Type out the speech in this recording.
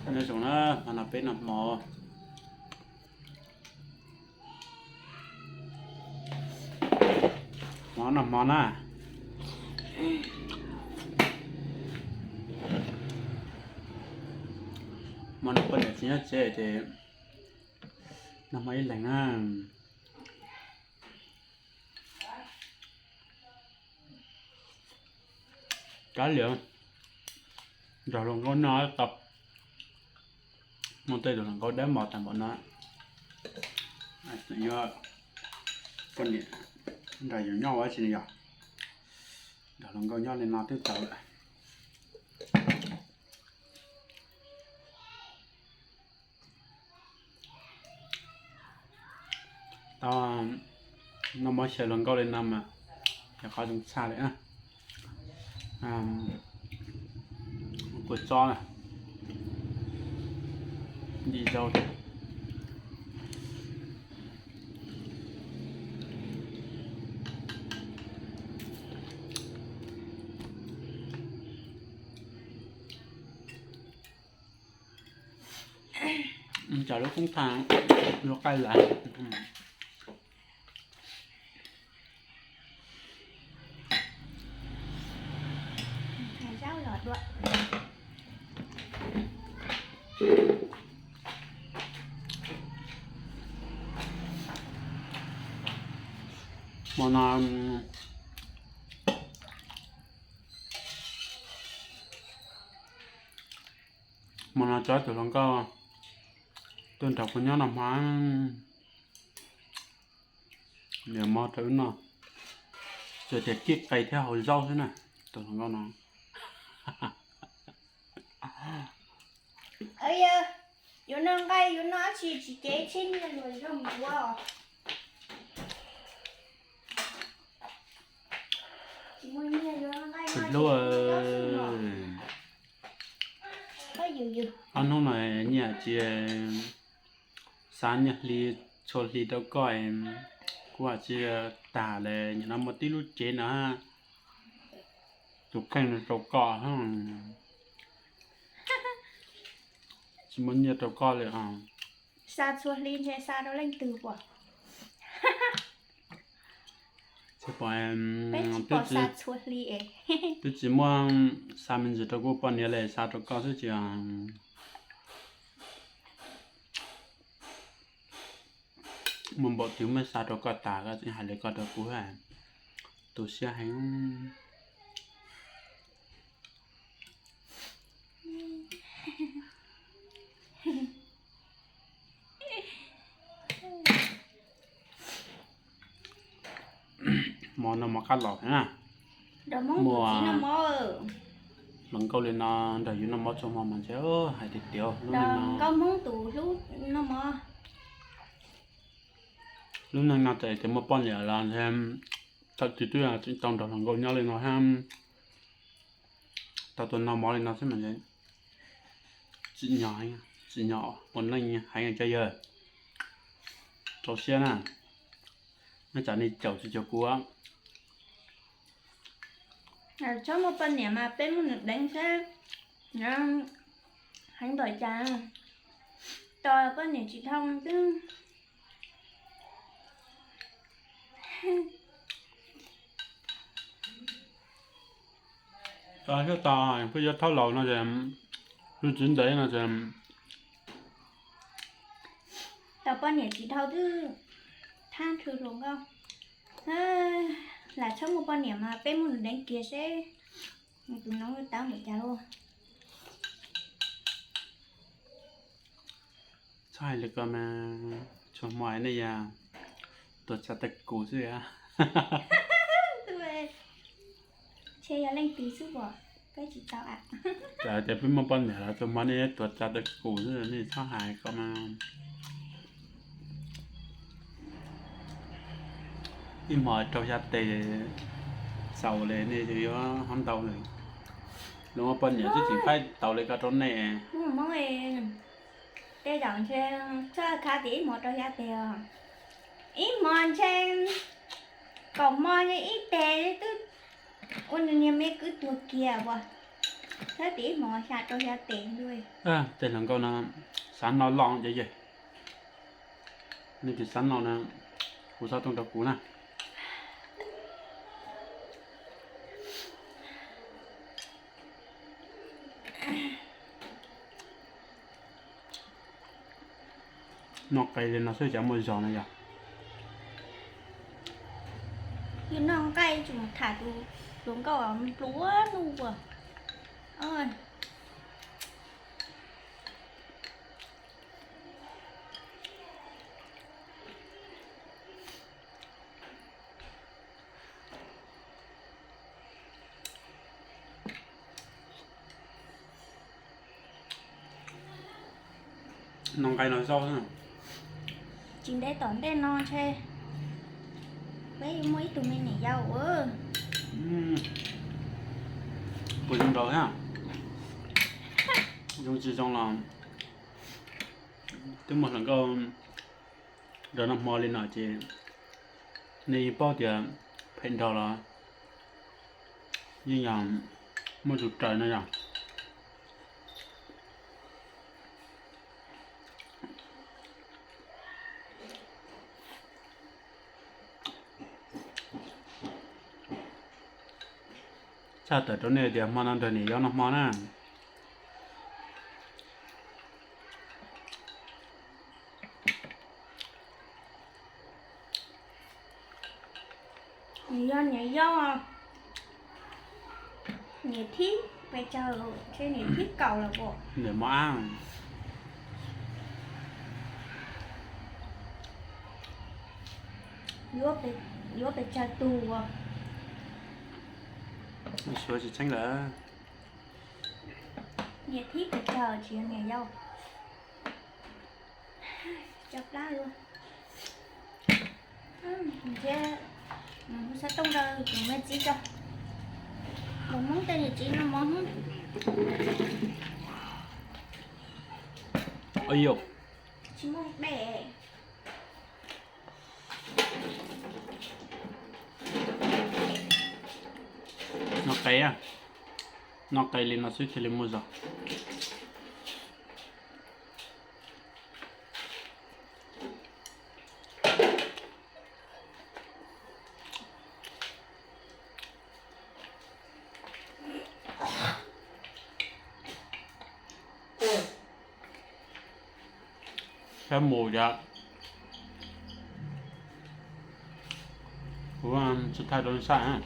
Nyob zoo na, hmo no peb noj hmo. Hmo noj hmo na. Hmo no poj niam tsis nyob tsev ces noj hmo ib leeg na. Kav liam, nrog hluas nkauj noj tau. Muaj tej tus hluas nkauj dawb mos tag npaum no, yuav poj niam nrog yus nyob ua dab tsi ne yog? Nrog hluas nkauj nyob li no twb tau lawm. Tau noj mov xyaw hluas nkauj li no mas yog qhov zoo tshaj li. Kua txob, ntim zaub. Cov lub koob thaaj yuav qaij lawm. Hmo no, hmo no tso tus hluas nkauj tuaj nrog kuv nyob noj hmo. Niam mov rau wb noj, tsuas tias kib qe thiab hau zaub xwb na, tus hluas nkauj no. Yuav noj nqaij yuav noj dab tsi tsis cev tsheb nyiaj luag zoo ua. Tus hlub, ob hnub no nyiaj tsis, xav nyiaj hli, txhua hli rau koj, kuv tsis tag li, nim no muaj tib lub cev no, tus kheej rau koj, tsis muaj nyiaj rau koj li os. Xa txhua hli ntshe xa rau leej twg puas? Peb tsis pom xa txhua hli es. Twb tsis muaj xa me ntsis rau kuv poj niam li, xa rau koj xwb tsis. Muaj npaum twg muab xa rau koj tas koj tseem hais li koj rau kuv, tu siab heev. Mov no mov qab los na. Muaj hluas nkauj li no nrog yus noj mov txhua hmo mas ntshe hais tiag tiag lub neej no. Lub neej no txawm tias muaj poj niam los ntshe thaum twg twb tseem tau nrog hluas nkauj nyob li no thiab, tau tuaj noj mov li no xwb mas tsim nyog, tsim nyog ua neej heev cov yawg. Rau siab na, nyob tsam nej caum tsis cuag kuv. Txhob muaj poj niam mas peb muab nws deev seb heev npaum cas. Tos poj niam tsis dhau xwb. Tau thiab tau, peb yuav thaub laus no ces, peb tsis ntev no ces. Tau poj niam tsis dhau twb thab nrhw hluas nkauj. Lam txhob muaj poj niam mas peb muab nws deev kiag seb tus noov yuav tau npaum cas lauj. Txhob hais li ko mas, txhua hmo nej yog tuag tsa tawg kum xwb. Ntshe yog leej twg xwb pom peb tsis tau. Txawm tias peb muaj poj niam los txhua hmo nej tuag tsa tawg kum xwb, nej txhob hais ko mas. Ib hmo rau xya tes xaus li nej yuav hov ntau lawm. Luag muaj poj niam twb tsis faib tau li ko rau nej. Tej zaum ntshe txhob khav tias ib hmo rau xya tes os. Ib hmo ntshe kaum hmo ntshe ib teg twb ua nws niag me kwv tuag kiag uas. Sab tim ib hmos xya rau xya tes ntuj. Tej hluas nkauj no xav noj loj ces yog, nej tsis xav noj na, kuv xav tooj rau kuv na. Noj qis li no xwb cas muaj zog no yog. Yus noj nqaij tsis mus tham tus hluas nkauj pluav nuj ua. Noj nqaij no zaub. Tsis ntev tom ntej no ntshe peb yuav muaj ib tug me niam yau. Puas zoo nraud thiab. Zoo tsis zoo los twb muaj hluas nkauj nrog noj hmo li no ces nej yeej paub tias phem nraug los yeej yog muaj tus raws no yog. Tshaj tawm rau nej tias hmo no nrog niam yau noj hmo na. Nws yog niam yau, niam thib pes tsawg, ntshe niam thib kaum lawm puas. Niam mos ab. Yuav pes tsawg tug ua. Suav tsis txheeb lawm. Niam thib pes tsawg tsis yog niam yau. Tso plab luaj. Thiab hu xov tooj rau tus me txiv tso. Los Hmoob tej niam txiv no mov hnub. Ua yau, tsis muaj dej. Noj qis, noj qis li no xwb thiaj li muaj zog. Sab mus yom. Kuv tsis thaij rau nej saib.